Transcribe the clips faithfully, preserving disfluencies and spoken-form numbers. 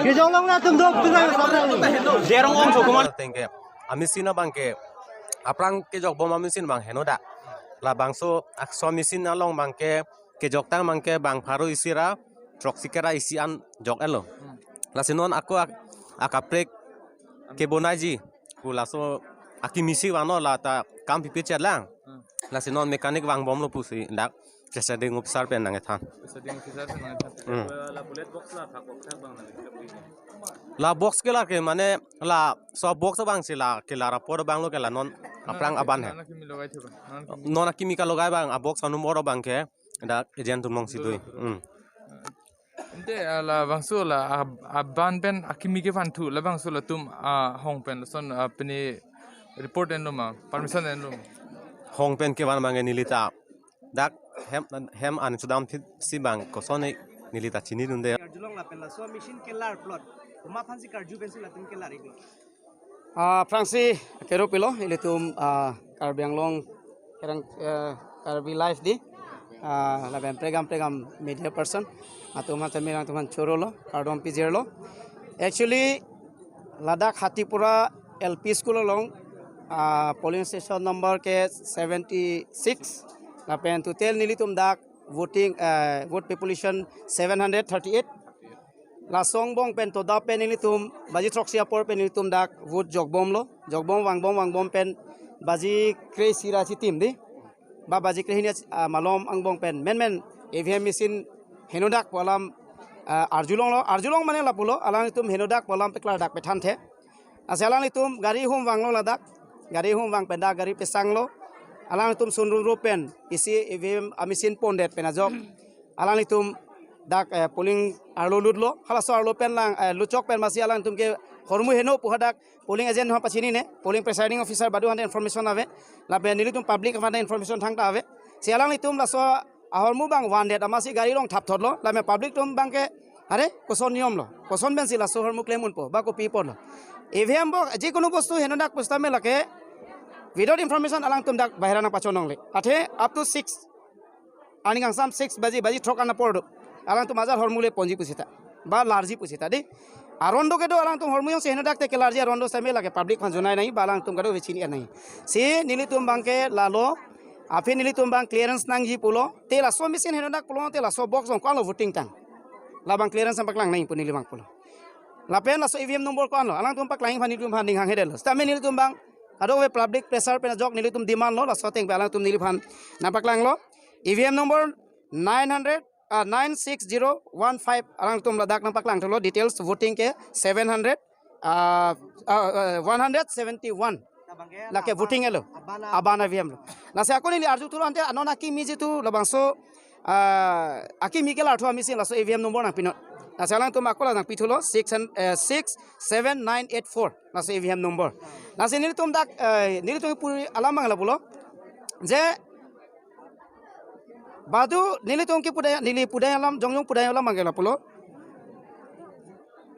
Kejolong na tum dok tu na. Jerong ong sokuman. Tengke. Amachine abangke aphrang kejokbom amachine abang henodak. Labangso akso amachine along abangke kejoktang abangke bang pharo isi ra throksi kera isi an jok-etlo. Lasi non ako ak-, akaprek kebonaiji pu laso akimi si vanglo, la ta kam pipi chetlang. Lasi non mechanic vangbomlo pusi dak presiding officer pen nangkethan. Presiding officer pen nangkethan. Hmm. La bullet box la thak box thak abang nang. La box ke la ke mane laso box abang si la ke la rapport abanglo ke la non aphrang aban he. Non akimi logai the abang. Non akimi. Non akimi kalogai abang, a box anumber abangke dak agent atum along si do. Hmm. Ante, ah, labangso la, ah, aban pen akimi kevanthu, labangso latum, ah, hong pen lason, ah, pini report enlo ma, permission enlo ma? Hong pen kevan abangke neli ta dak hem, hem an sudam thit si abang kosonne neli ta chinidunde. Arjulong lapen laso machine kelar plot. Komat aphan si karju pensi latum kelar iklo? Ah, aphrangsi kero pilo, ilitum, ah, Karbi Anglong kerang, eh, Karbi Live di, ah, lapen pregam pregam media person atum aphan tame nangtum aphan chorolo, kardom pajirlo. Actually, ladak Hatipura L P School along, ah, polling station number ke seventy six, lapen total nelitum dak voting, eh, vote population seven hundred thirty eight. Laso angbong pen toda pen nelitum baji throksi apor pen nelitum dak vote jokbomlo. Jokbom vangbom vangbom pen baji kre-isi ra chitim di. Ba baji krehini, ah, malom angbong pen menmen E V M machine henodak pu alam, ah, arjulonglo. Arjulong mane lapulo, alanglitum henodak pu alam peklardak pethanthe. Lasi alanglitum gari ahum vanglo ladak. Gari ahum vang pen dak gari pesanglo. Alanglitum sunrum rup pen isi E V M amachine pondet pen ajok alanglitum dak, eh, polling arlo lutlo. Halaso arlo pen lang, eh, lutchok pen masi alanglitum ke hormu heno pu hadak polling agent aphan pachinine, polling presiding officer badu aphan ta information ave. Lapen nelitum public aphan ta information thangta ave. Si alanglitum laso ahormu abang vandet amatsi gari along thapthotlo. Lapen public atum abangke, "Are, koson niyomlo? Koson pensi laso ahormu klem unpo, ba kopi ponlo?" E V M box, jikunu bostu henodak pusitame lake without information alangtum dak bahira nangpachonongle. Athe up to six, aning kangsam six baji, baji throk an apor do. Alangtum ajat hormu le ponji pusita, ba larji pusita di. Aron do kedo, alangtum hormu jongsi henodak te kelarji aron do sitame lake public aphan junai nangji, ba alangtum kadokave chini nangji. Si nelitum abangke lalo, aphi nelitum abang clearance nangji pulo, te laso machine henodak pulo, te laso box along ko-anlo voting tang? Labang clearance nangpaklang nangji pu neli abang pulo. Lapen laso E V M number ko-anlo, alangtum paklang aphan nelitum aphan ning hanghe detlo. Sitame nelitum abang kadokave public pressure pen ajok nelitum demand lo, laso ateng pen alangtum neliphan nangpaklanglo. E V M number nine hundred, ah, nine six zero one five, alangtum ladak nangpaklangthulo, details voting ke seven hundred, ah, ah, ah, one hundred seventy-one. Lake voting elo. Abana. Abana E V M lo. Lasi ako neli arjuthulo, ante anon akimi jitu labangso, ah, akimi kelarthu amachine laso E V M number nangpinon. Lasi alangtum ako la nangpithulo, six and, eh, six seven nine eight four. Laso E V M number. Lasi nelitum dak, eh, nelitum puri alam abang lapulo. Je badu nelitum kepudai, neli pudai alam, jongjong pudai alam abangke lapulo.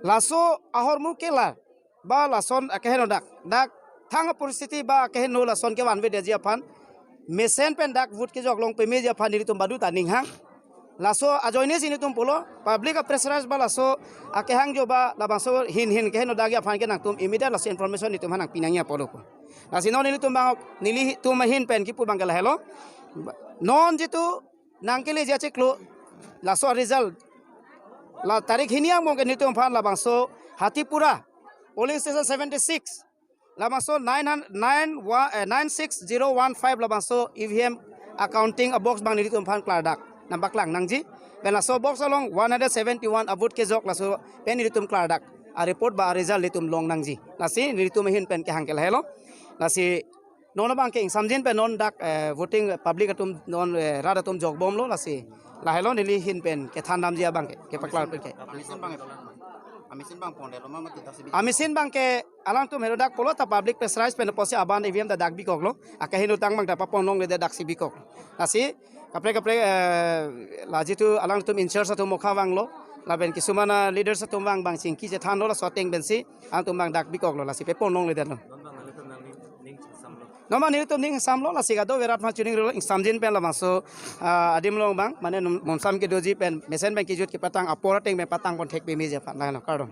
Laso ahormu kelar, ba lason akeheno dak, dak thang aporistiti ba akeheno lason kevanvedetji aphan, mesen pen dak vote kejok along pemeji aphan nelitum badu ta ning hang. Laso ajoine si nelitum pulo, public a-pressurize ba laso akehangjo ba labangso hin hin keheno dakji aphan ke nangtum immediate laso information nelitum aphan nangpi nangji apotlo pu. Lasi non nelitum abang, nelitum ahin pen kipu abangke lahelo. Non jitu nangkeleji achiklo, laso result, la tarik hini angbong ke nelitum aphan labangso Hatipura polling station seventy six, labangso nine hundred, nine one, eh, nine six zero one five labangso E V M accounting a-box abang nelitum aphan klardak nangpaklang nangji. Pen laso box along one hundred seventy-one a vote kejok, laso pen nelitum klardak a report ba a result nelitum long nangji. Lasi nelitum ahin pen kehang ke lahelo. Lasi non abangke ingsamjin pen non dak, eh, voting public atum non, eh, rat atum jokbomlo, lasi lahelo neli ahin pen kethan damji abangke, kepaklar pen ke. A-machine bang, a-machine bang pon delo ma mati daksi bi. A-machine bangke alangtum helo dak pulo ta public pressurize pen apotsi aban E V M ta dak bikoklo. Akaheno tang bang ta papon longledet daksi bikok. Lasi kaprek kaprek, eh, la jitu alangtum in-charge atum mokha vanglo, lapen kisuman a-leaders atum vang bang chingki chethanlo, laso ateng pensi alangtum bang dak bikoklo, lasi pepon longledetlo. Non bang nelitum nangning ning chingsamlo. Non bang nelitum ning samlo, lasi kado verat ma chuning rilo, ingsamjin pen labangso, ah, adim along bang, mane num-, mumsam kedoji pen mesen pen kejut kepatang apor ateng pen patang pon thek peme je aphan, lahelo, kardom.